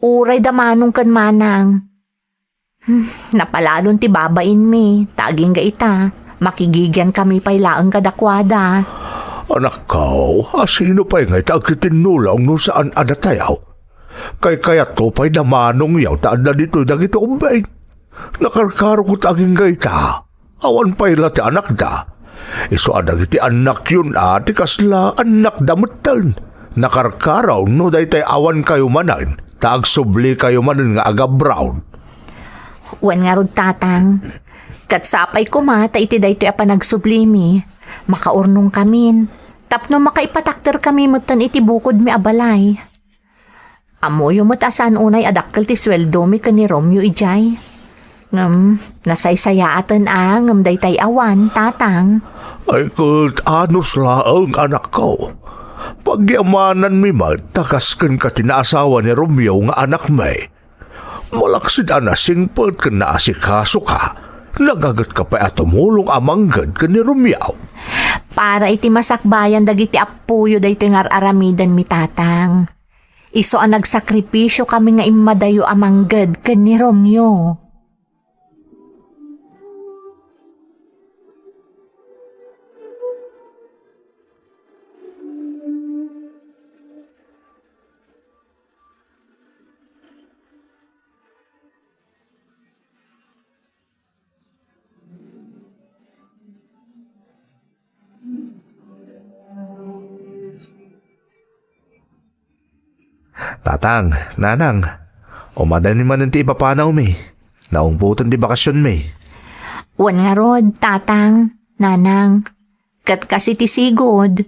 Uray da manong ken manang. Hmm, napalalon ti babainmi, ta agingga ita, makigigiankami pay laeng kadakuada. Anakko, asino pay ngay ta agtitinnulong no saan a datayaw? Kaykayatto pay da manongyo ta adda ditoy dagiti ubbing. Nakarkarok ta agingga ita. Awan pay la ti anakda. Isu a dagiti annakyon a ti kasla annakda metten. Nakarkaro no daytay awankayo manen, ta agsublikayo manen nga agabraon. Wen ngarud, Tatang. Ket sapay koma ta iti daytoy a panagsublimi, makaurnongkamin, tapno makaipatakderkami metten iti bukodmi a balay. Ammoyo met a saan unay a dakkel ti sueldomi ken ni Romeo idiay. Ngem, nasaysayaaten a ngem daytay awan, Tatang. Ay, ket anus laeng, anakko. Pagyamananmi met ta kas kenka ti naasawa ni Romeo nga anakmi. Malaksid a nasingpet ken naasikasoka, nagagetka pay a tumulong a mangged ken ni Romeo. Para iti masakbayan dagiti appoyo daytoy nga ar-aramidenmi, Tatang. Isu a nagsakripisio kami nga immadayo a mangged ken ni Romeo. Tatang, Nanang, umadani manen ti ipapanawmi. Naungpoten ti bakasionmi. Wen ngarud, Tatang, Nanang, ket kas iti sigud,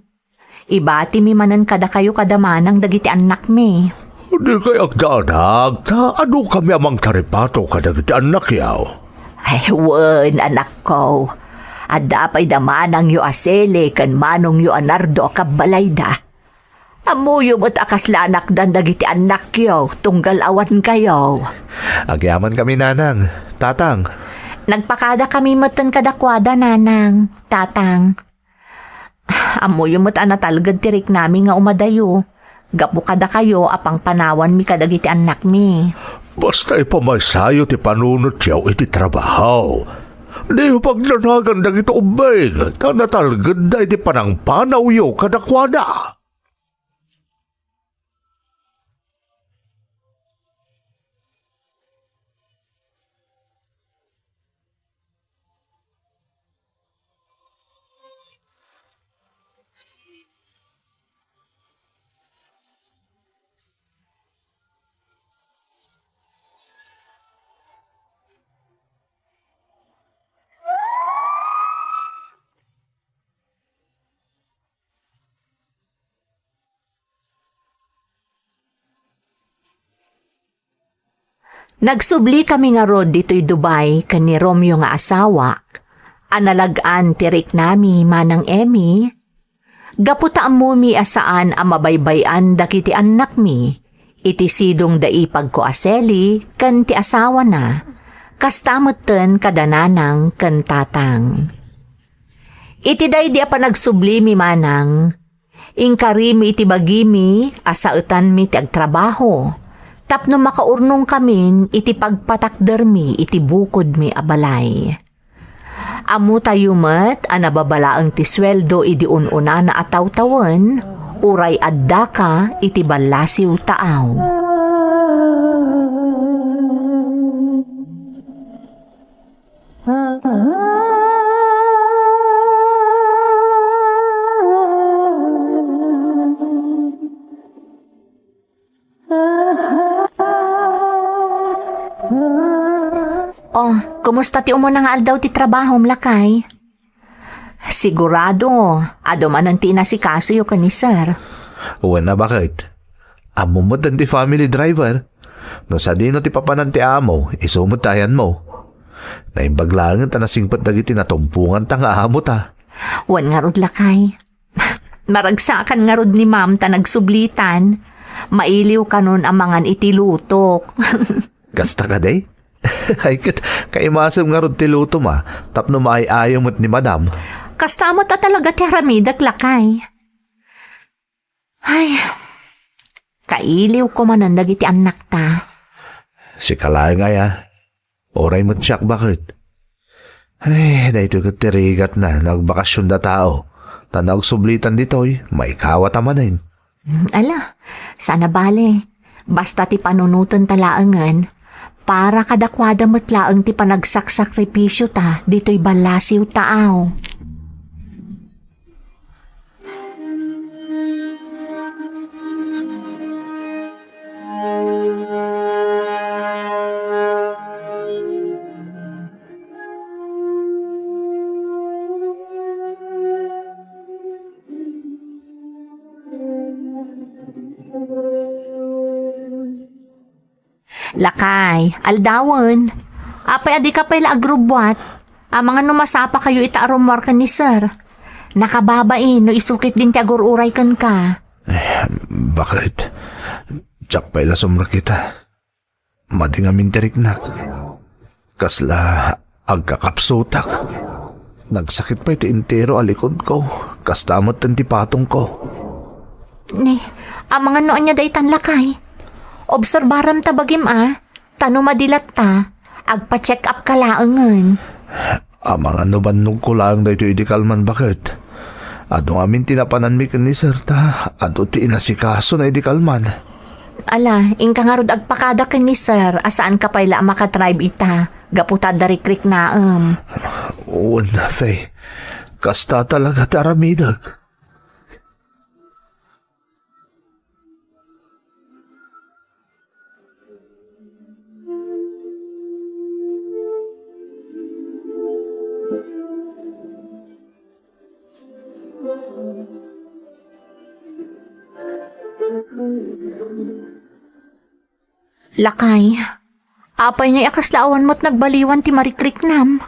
ibatimi manen kadakayo kada manang dagiti annakmi. Dikay agdanag, ta adukami a mangtaripato kadagiti annakyo. Ay, wen, anakko. Adda pay da manangyo a Sele ken manongyo a Nardo a kabbalayda. Ammoyo met a kasla anakdan dagiti annakyo, tunggal awankayo. Agyamankami, Nanang, Tatang. Nagpakadakami metten kadakuada, Nanang, Tatang. Ammoyo met a natalged ti riknami nga umadayo, gapu kadakayo a pangpanawanmi kadagiti annakmi. Basta ipamaysayo ti panunotyo iti trabaho. Diyo pagdanagan dagiti ubbing, ta natalgedda iti panangpanawyo kadakuada. Nagsublikami ngarud ditoy Dubai ken ni Romeo nga asawak, a nalag-an ti riknami, Manang Emmy, gapu ta ammomi a saan a mabaybay-an dagiti annakmi iti sidongda ipagko a Sally ken ti asawana, kasta metten kada nanang ken tatang. Iti daydi a panagsublimi, Manang, inkarimi iti bagimi a saetanmi ti agtrabaho tapno makaurnongkamin iti pagpatakdermi iti bukodmi a balay. Ammotayo met a nababa laeng ti sueldo idi un-unana a tawtawen, uray addaka iti ballasiw taaw. Oh, kumusta ti umuna nga aldaw ti trabahom, lakay? Sigurado, adu manen ti inasikasoyo ken ni Sir. Wen a, baket? Ammom met ti family driver. No sadino ti papanan ti amo, isu met ti ayanmo. Naimbag laengen ta nasingpet dagiti natumponganta nga amota. Wen ngarud, lakay. Maragsakan ngarud ni Ma'am ta nagsublitan. Mailiw kanon a mangan iti lutok. Kasta kadi? Ay ket, kaimasem ngarud ti lutom a, tapno maay-ayo met ni Madam. Kasta met a talaga ti aramidek, lakay. Ay, kailiwko manen dagiti annakta. Sika laeng aya. Uray met siak, baket? Ay, daytoy ket ti rigatna no agbakasionda tao. Ta no agsublitan ditoy, maikawat a manen. Hmm, ala, saan a bale. Basta ti panunotenta laengen, para kadakuada met laeng ti panagsaksakripisio ta ditoy ballasiw taaw. Lakay, aldawen. Apay a dika pay la agrubbuat? Amangan no masapakayo ita a rummuar ken ni Sir. Nakababain no isu ketdin ti agur-uray kenka. Eh, baket? Diak pay la sumrekita. Madi ngamin ti riknak. Kasla agkakapsutak. Nagsakit pay ti entero a likodko. Kasta met ti patongko. Ni, amangan no ania daytan, lakay? Obserbaram ta bagim a, ta no madi latta, agpa-check up ka laengen. Amangan no bannogko laeng daytoy idi kalman, baket? Adu ngamin ti napananmi ken ni Sir ta adu ti inasikasona idi kalman. Ala, inka ngarud agpakada ken ni Sir a saanka pay la a makadrive ita, gapu ta adda rikriknaem. Wen, Faye. Kasta talaga ti aramidek. Lakay, apay ngay a kasla awan met nagbaliwan ti marikriknam?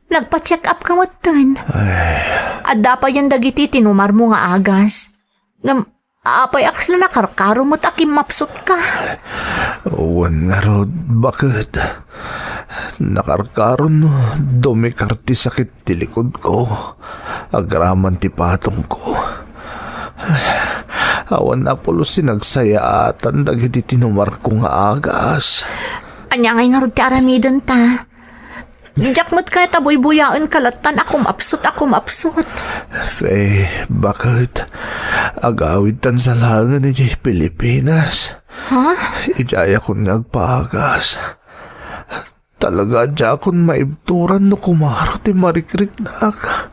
Nagpa-check up ka metten. Ay. Adda payen dagiti tinumarmo nga agas. Ngem, apay a kasla nakarkaro met a kimmapsutka? Wen ngarud, baket. Nakarkaron no dumikar ti sakit ti likodko, agraman ti patongko. Awan a pulos ti nagsayaatan dagiti tinumarko nga agas. Ania ngay ngarud ti aramidenta? Diak met kayat a buybuyaenka lattan a kumapsut a kumapsut. Faye, baket? Agawidtan sa laengen idiay Pilipinas. Ha? Idiayakon nga agpaagas. Talaga a diakon maibturan no kumaro ti marikriknak.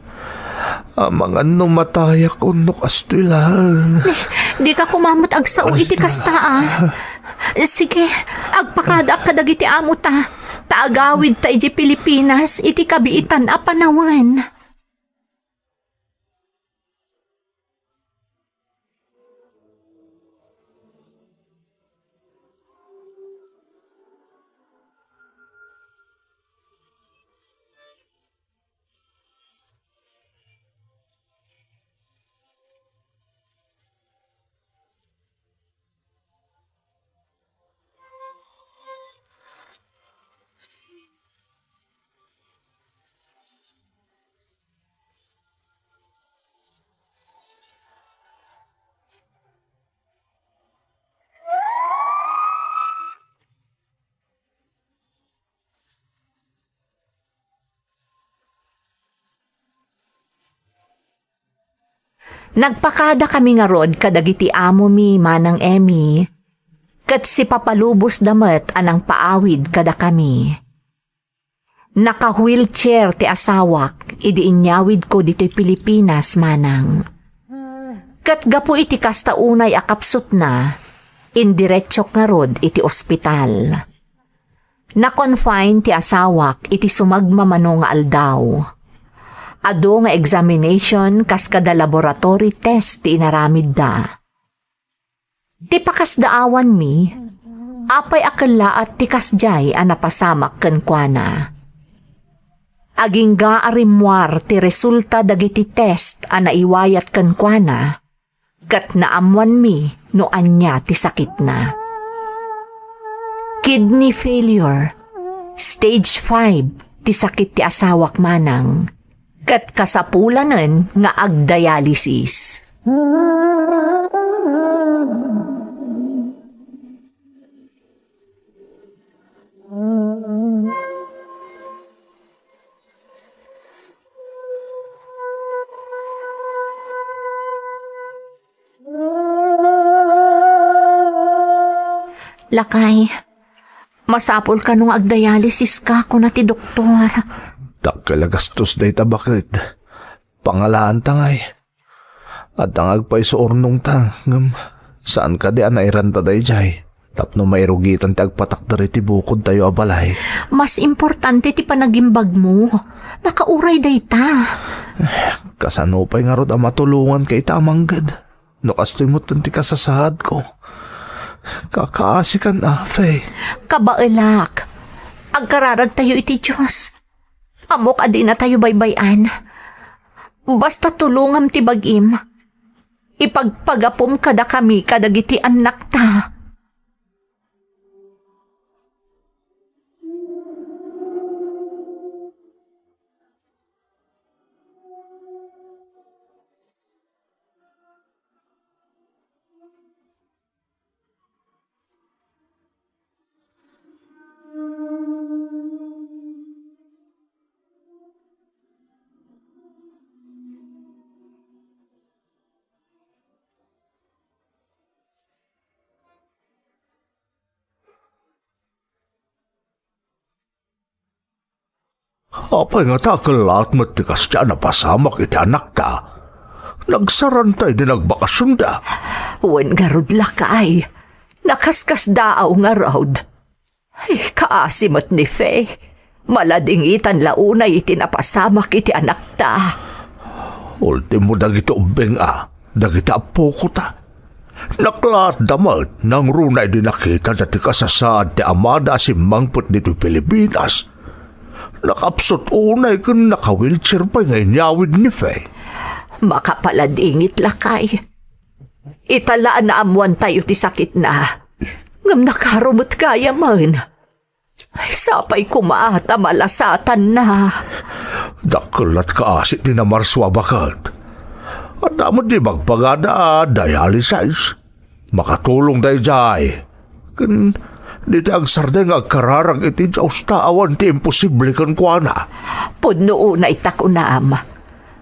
Amangan no matayak wenno kastoy laeng. Dika koma met agsao iti kasta a. Sige, agpakadaak kadagiti amota. Ta agawidta idiay Pilipinas iti kabiitan a panawen. Nagpakadakami ngarud kadagiti amomi, Manang Emmy, ket sipapalubosda met a nangpaawid kadakami. Naka-wheelchair ti asawak idi inyawidko ditoy Pilipinas, Manang. Ket gapu iti kasta unay a kapsutna, indiretso ngarud iti ospital. Na-confine ti asawak iti sumagmamano nga aldaw. Adu nga examination kas kada laboratory test ti inaramidda. Ti pakasdaawanmi, apay a kellaat ti kasdiay a napasamak kenkuana. Agingga a rimmuar ti resulta dagiti test a naiwayat kenkuana, ket naammoanmi no ania ti sakitna. Kidney failure, stage five ti sakit ti asawak, Manang, ket kasapulanen nga agdialysis. Lakay, masapul kano nga agdialysis ka, kuna ti doktor. Dakkel a gastos dayta baket. Pangalaanta ngay. Adda nga agpayso urnongta, ngem saan kadi a nairanta daydiay tapno mairugitan ti agpatakder iti bukodtayo a balay? Mas importante ti panagimbagmo. Makauray dayta. Kasano pay ngarud a matulonganka ita a mangged? No kastoy met ti kasasaadko. Kakaasikan, Afe. Kabaelak. Agkararagtayo iti Dios. Ammok a dinatayo baybay-an. Basta tulongam ti bagim. Ipagpagapum kadakami kadagiti annakta. Apay ngata a kellaat met ti kasdiay a napasamak iti anakta? Nagsaranta idi nagbakasionda. Wen ngarud, lakay, nakaskasdaaw ngarud. Ay, kaasi met ni Fe. Maladingitan la unay iti napasamak iti anakta. Ultimo dagiti ubbing a, dagiti appokota. Naklaatda met nangruna idi nakitada ti kasasaad ti amada a simmangpet ditoy Pilipinas. Nakapsut unay ken naka-wheelchair pay nga inyawid ni Fe. Makapaladingit, lakay. Ita la a naammoantayo ti sakitna, ngem nakaro met gayamen. Ay, sapay koma ta malasatanna. Dakkel lat kaasi ti namarsua, baket. Adda met di bagbagada a dialysis. Makatulong daydiay. Ken dita agsardeng nga agkararag iti Dios ta awan ti imposible kenkuana. Pudno unay ta kunam.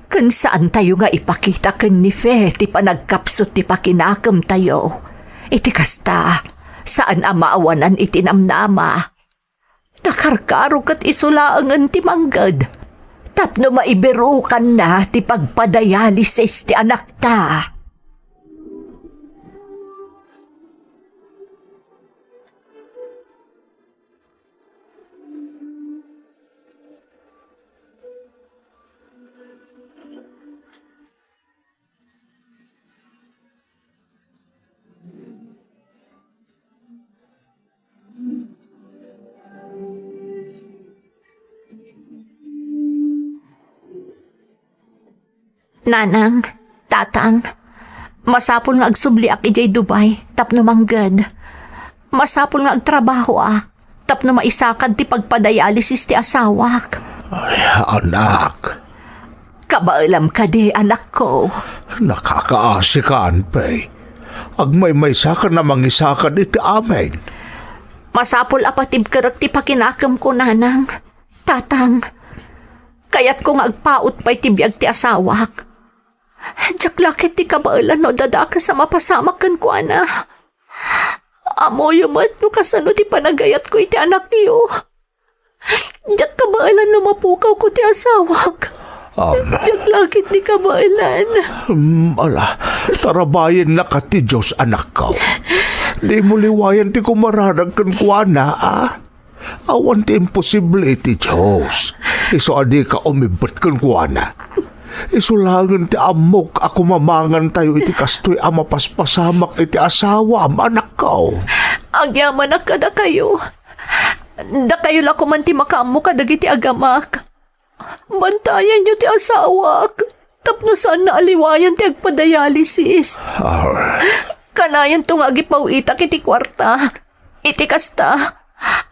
Ken saantayo nga ipakita ken ni Fe ti panagkapsut ti pakinakemtayo. Iti kasta, saan a maawanan iti namnama. Nakarkaro ket isu laengen ti mangged tapno maibirukanna ti pagpadialysis ti anakta. Nanang, Tatang, masapul nga agsubliak idiay Dubai tapno mangged. Masapul nga agtrabahoak tapno maisakad ti pagpadialysis ti asawak. Ay, anak. Kabaelam kadi, anakko? Nakakaasikan, Pay. Agmaymaysakan a mangisakad iti amin. Masapul a patibkerek ti pakinakemko, Nanang, Tatang. Kayatko nga agpaut pay ti biag ti asawak. Diak la ketdi kabaelan no adda dakes a mapasamak kenkuana. Ammoyo met no kasano ti panagayatko iti anakyo. Diak kabaelan no mapukawko ti asawak. Am. Diak la ketdi kabaelan. Hmm, ala, tarabayennaka ti Dios, anakko. Dimo liwayan ti kumaradag kenkuana, a? Awan ti imposible iti Dios. Isu a dika umibbet kenkuana. Isu laengen ti ammok a kumamangantayo iti kastoy a mapaspasamak iti asawam, anakko. Agyamanak kadakayo. Dakayo la koman ti makaammo kadagiti agamak. Bantayanyo ti asawak tapno saanna a liwayan ti agpadialysis. Ar. Kanayanto nga agipaw-itak iti kuarta. Iti kasta,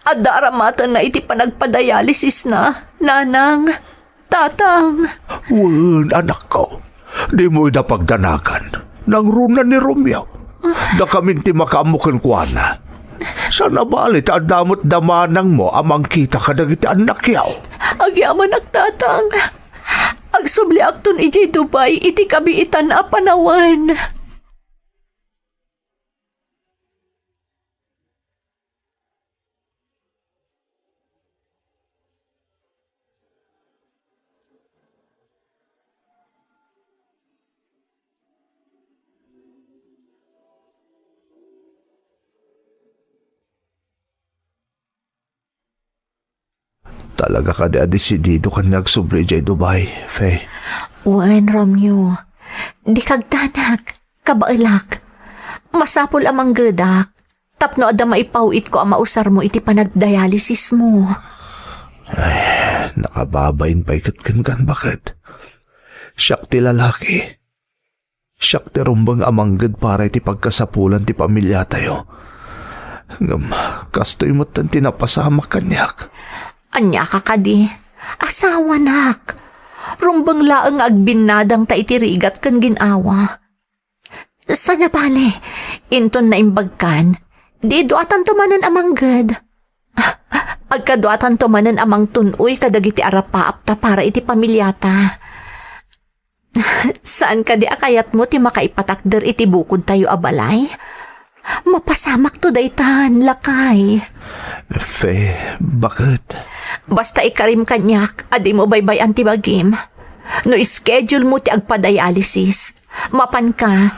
adda aramatenna iti panagpadialysisna, nanang, tatang. Wen, anakko, dimo ida pagdanagan. Nangruna ni Romeo. Dakamin ti makaammo kenkuana. Saan a bale ta adda met da manangmo a mangkita kadagiti annakyo. Agyamanak, tatang. Agsubliakton idiay Dubai iti kabiitan a panawen. Talaga kadi a desidido ken nga agsubli idiay Dubai, Fe? Wen, Romeo. Dika agdanak, kabaelak. Masapul a manggedak tapno adda maipaw-itko a mausarmo iti panagdialysismo. Ay, nakababain pay ket kenkan, baket. Siak ti lalaki. Siak ti rumbeng a mangged para iti pagkasapulan ti pamiliatayo. Ngem kastoy metten ti napasamak kaniak. Aniaka kadi? Asawanak. Rumbeng laeng nga agbinnadangta iti rigat ken gin-awa. Saan a bale, inton naimbagkan, di duatanto manen a mangged. Agkaduatanto manen a mangtun-oy kadagiti arapaapta para iti pamiliata. Saan kadi a kayatmo ti makaipatakder iti bukodtayo a balay? Mapasamakto daytan, lakay. Fe, baket? Basta ikarim kaniak a dimo baybay-an ti bagim. No schedule mo ti agpadialysis, mapanka.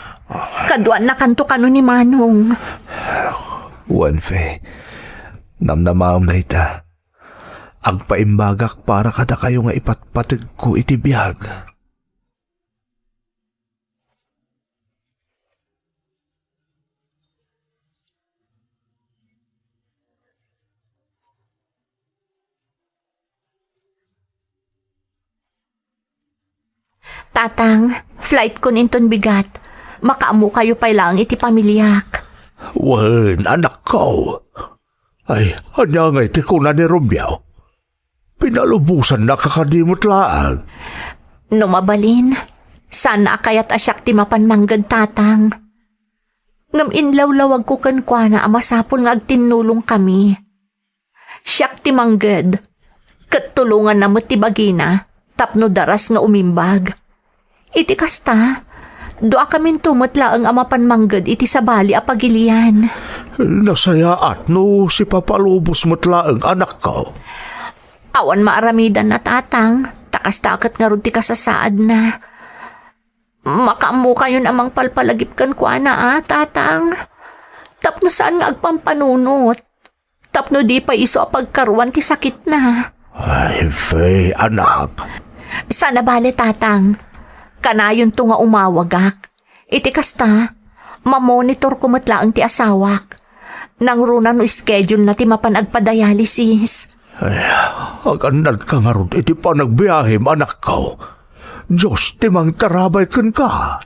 Kaduannakanto kano ni Manong. Wen, Fe. Namnamaem dayta. Agpaimbagak para kadakayo nga ipatpategko iti biag. Tatang, flight kon inton bigat. Makaammokayo pay laeng iti pamiliak. Wen, anakko. Ay, ania ngay ti kuna ni Romeo? Pinalubosanna ka kadi met laeng? No mabalin, saan a kayat a siak ti mapan mangged, Tatang. Ngem inlawlawagko kenkuana a masapul nga agtinnulongkami. Siak ti mangged, ket tulonganna met ti bagina tapno daras nga umimbag. Iti kasta, duakaminto met laeng a mapan mangged iti sabali a pagilian. Nasayaat no sipapalubos met laeng, anakko. Awan maaramidanna, Tatang, ta kasta ket ngarud ti kasasaadna. Makaammokayon a mangpalpalagip kenkuana, a, Tatang. Tapno saan nga agpampanunot. Tapno di pay isu a pagkaruan ti sakitna. Ay, Fe, anak. Saan a bale, Tatang. Kanayonto nga umawagak. Iti kasta, mamonitorko met laeng ti asawak. Nangruna no schedule-na ti mapan agpadialysis. Ay, agannadka ngarud iti panagbiahem, anakko. Dios ti mangtarabay kenka.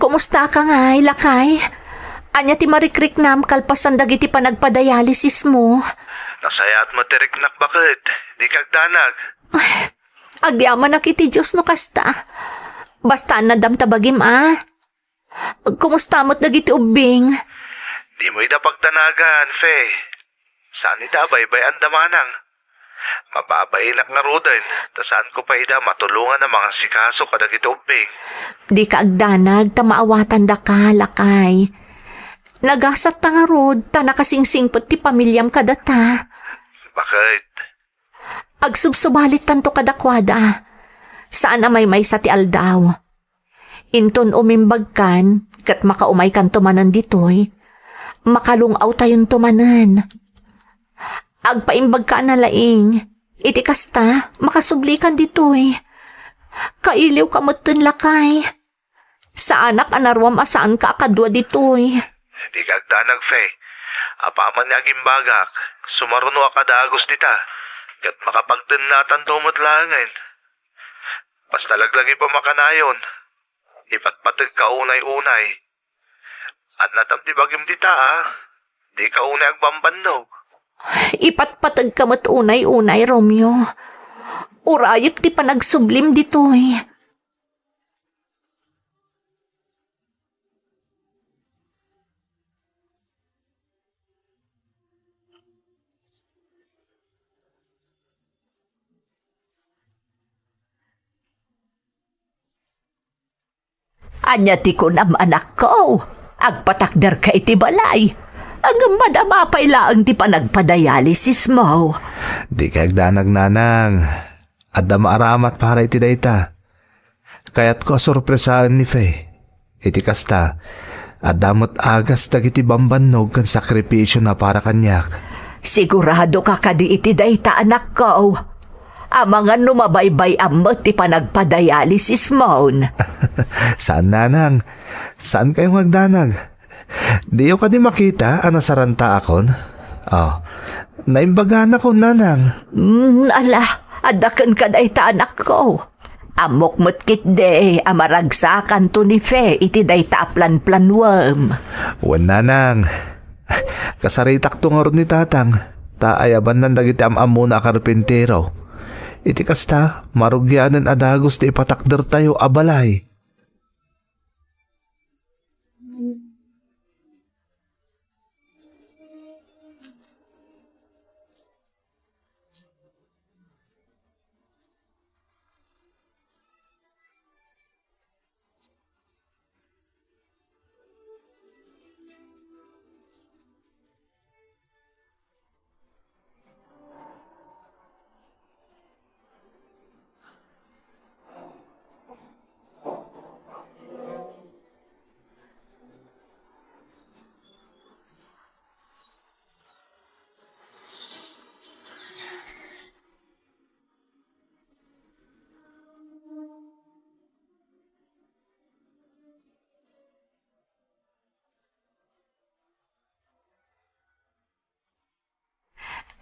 Kumusta ka ngay, lakay? Ania ti marikriknam kalpasan dagiti panagpadialysis mo? Nasayaat met ti riknak, baket. Dika agdanag. Ay, agyamanak iti Dios no kasta. Basta addam ta bagim, a. Kumusta met dagiti ubbing? Dimo ida pagdanagan, Fe. Saan ida a baybay-an da manang. Mababainak ngaruden, ta saanko pay ida matulongan a mangasikaso kadagiti ubbing. Dika agdanag ta maawatandaka, lakay. Nagasat ta ngarud ta nakasingsingpet ti pamiliam kadata. Baket? Agsubsubalittanto kadakuada. Saan a maymaysa ti aldaw. Inton umimbagkan ket makaumaykanto manen ditoy, makalung-awtayonto manen. Agpaimbagka a nalaing. Iti kasta, makasublikan ditoy. Kailiwka metten, lakay. Saanak a naruam a saanka a kadua ditoy. Dika agdanag, Fe. Apaman nga agimbagak, sumarunoak a dagus dita, ket makapagdennatanto met laengen. Basta laglagipem a kanayon, ipatpategka unay-unay. Adda tam ti bagim dita, a. Dika unay agbambannog. Ipatpategka met unay-unay, Romeo. Urayek ti panagsublim ditoy. Ania ti kunam, anakko? Agpatakderka iti balay. Ngem madama pay laeng ti panagpadialysismo. Dika agdanag, nanang. Adda maaramat para iti dayta. Kayatko a sorpresaen ni Fe. Iti kasta, adda met agas dagiti bambannog ken sakripisiona para kaniak. Siguradoka kadi iti dayta, anakko? Amangan no mabaybay-am met ti panagpadialysismon. Saan, nanang. Saankayo nga agdanag. Diyo kadi makita a nasarantaakon? Oh, naimbaganakkon, nanang. Mm, ala, adda kenka dayta, anakko. Ammok met ketdi a maragsakanto ni Fe iti dayta a planplanuem. Wen, nanang. Kasaritakto ngarud ni tatang, ta ayabanna dagiti am-ammona a karpintero. Iti kasta, marugianen a dagus ti ipatakdertayo a balay.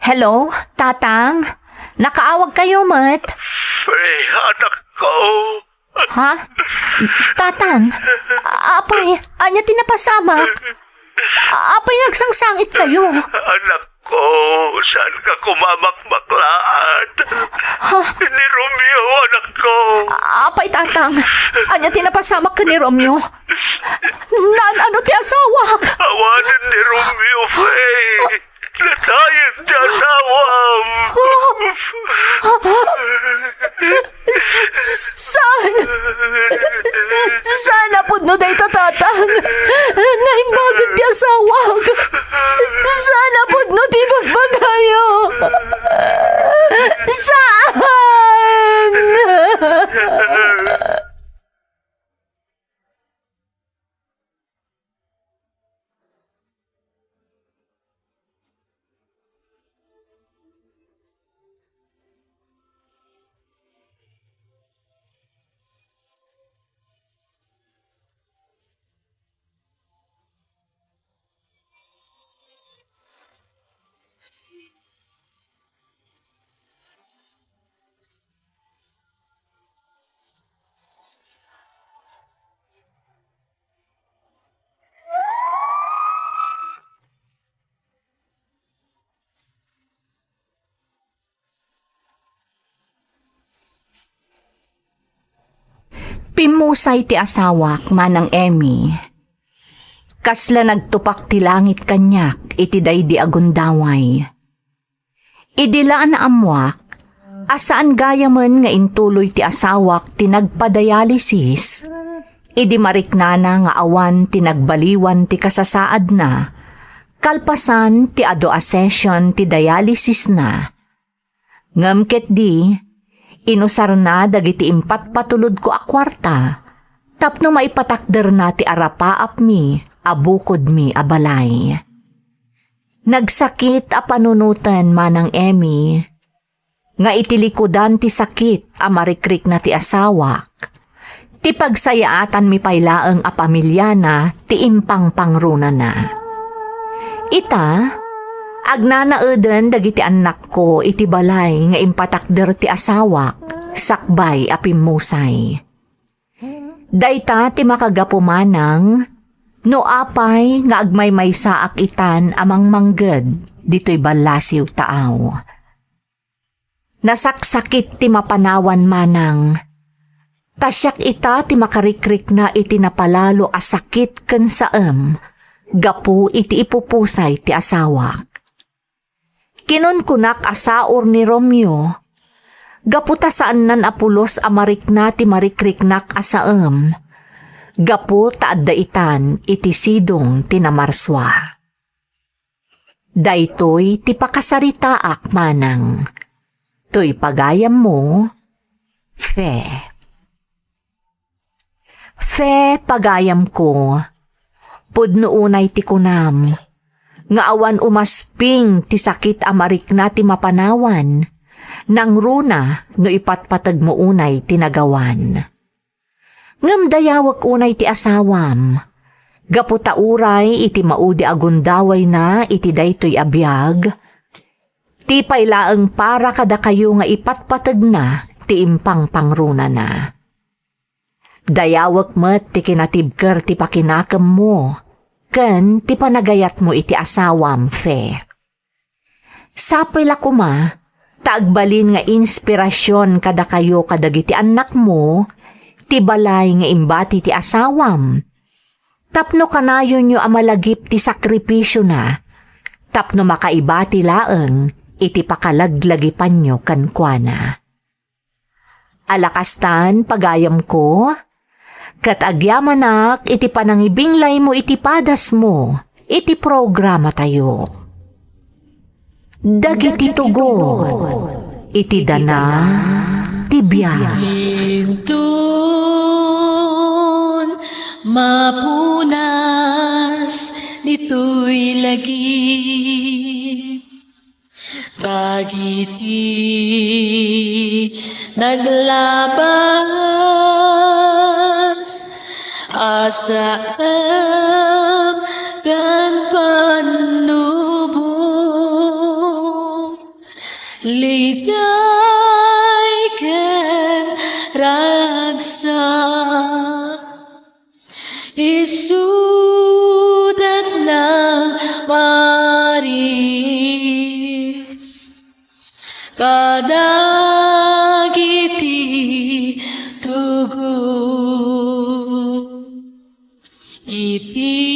Hello, Tatang? Nakaawagkayo met? Fe, anakko. Ha? Tatang? Apay, ania ti napasamak? Apay nga agsangsangitkayo? Anakko, saanka koma a makmaklaat? Ha? Ni Romeo, anakko. Apay, Tatang? Ania ti napasamak ken ni Romeo? Naan-ano ti asawak? Awanen ni Romeo, Fe. Natayek ti asawam. Saan? Saan a pudno dayta, Tatang? Naimbagek ti asawak. Saan a pudno ti ibagbagayo? Saan? Immusay ti asawak, Manang Emmy. Kasla nagtupak ti langit kaniak iti daydi a gundaway. Idi la a naammoak a saan gayamen nga intuloy ti asawak ti nagpadialysis, idi mariknana nga awan ti nagbaliwan ti kasasaadna, kalpasan ti adu a session ti dialysisna. Ngem ketdi, inusarna dagiti impatpatulodko a kuarta tapno maipatakderna ti arapaapmi a bukodmi a balay. Nagsakit a panunoten, Manang Emmy, nga iti likudan ti sakit a marikrikna ti asawak, ti pagsayaatanmi pay laeng a pamiliana ti impangpangrunana. Ita, agnanaeden dagiti annakko iti balay nga impatakder ti asawak sakbay a pimmusay. Dayta ti makagapu, Manang, no apay nga agmaymaysaak itan a mangmangged ditoy ballasiw taaw. Nasaksakit ti mapanawan, Manang. Ta siak ita ti makarikrikna iti napalalo a sakit ken saem gapu iti ipupusay ti asawak. Kinunkunak a saor ni Romeo, gapu ta saannan a pulos a marikna ti marikriknak a saem, gapu ta adda itan iti sidong ti namarsua. Daytoy ti pakasaritaak, Manang. Toy pagayammo, Fe. Fe, pagayamko, pudno unay ti kunam nga awan umasping ti sakit a marikna ti mapanawan, nangruna no ipatpategmo unay ti nagawan. Ngem dayawek unay ti asawam, gapu ta uray iti maudi a gundawayna iti daytoy a biag, ti pay laeng para kadakayo nga ipatpategna ti impangpangrunana. Dayawek met ti kinatibker ti pakinakemmo ken ti panagayatmo iti asawam, Fe. Sapay la koma ta agbalin nga inspirasion kadakayo kadagiti annakmo ti balay nga imbati ti asawam, tapno kanayonyo a malagip ti sakripisiona, tapno makaibati laeng iti pakalaglagipanyo kenkuana. Ala kastan, pagayamko, ket agyamanak iti panangibinglaymo iti padasmo iti programatayo. Dagiti tugot iti dana ti biag. Inton mapunas ditoy lagip, dagiti naglabas a saem ken pannubo, liday ken ragsak. Isudat nang maris kadagiti tugot iti